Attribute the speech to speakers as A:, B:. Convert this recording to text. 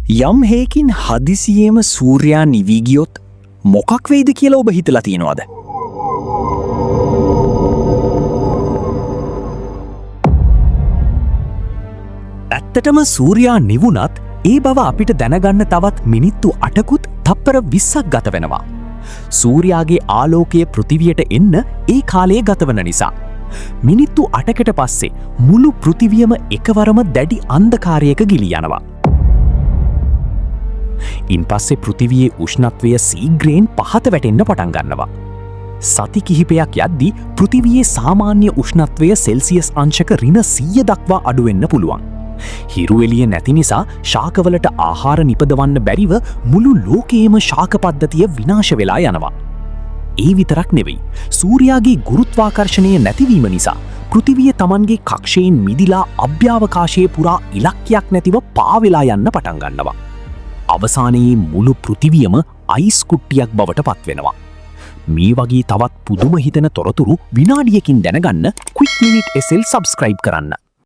A: යම් හේකින් හදිසියේම සූර්යා නිවී ගියොත් මොකක් වෙයිද කියලා ඔබ හිතලා තියෙනවද? ඇත්තටම සූර්යා නිවුණත් ඒ බව අපිට දැනගන්න තවත් මිනිත්තු 8කුත් තප්පර 20ක් ගත වෙනවා. සූර්යාගේ ආලෝකය පෘථිවියට එන්න ඒ කාලය ගතවන නිසා. මිනිත්තු 8කට පස්සේ මුළු පෘථිවියම එකවරම දැඩි අන්ධකාරයක ගිලී යනවා. ඉන්පස්සේ පෘථිවියේ උෂ්ණත්වය සීඝ්‍රයෙන් පහත වැටෙන්න පටන් ගන්නවා. සති කිහිපයක් යද්දී පෘථිවියේ සාමාන්‍ය උෂ්ණත්වය සෙල්සියස් අංශක ඍණ 100 දක්වා අඩු වෙන්න පුළුවන්. හිරු එළිය නැති නිසා ශාකවලට ආහාර නිපදවන්න බැරිව මුළු ලෝකයේම ශාක පද්ධතිය විනාශ වෙලා යනවා. ඒ විතරක් නෙවෙයි. සූර්යාගේ ගුරුත්වාකර්ෂණය නැතිවීම නිසා පෘථිවිය තමන්ගේ කක්ෂයෙන් මිදිලා අභ්‍යවකාශයේ පුරා ඉලක්කයක් නැතිව පාවෙලා යන්න පටන් ගන්නවා. අවසානයේ මුළු පෘථිවියම අයිස් කුට්ටියක් බවට පත්වෙනවා. මේ වගේ තවත් පුදුම හිතෙන තොරතුරු විනාඩියකින් දැනගන්න Quick Minute SL subscribe කරන්න.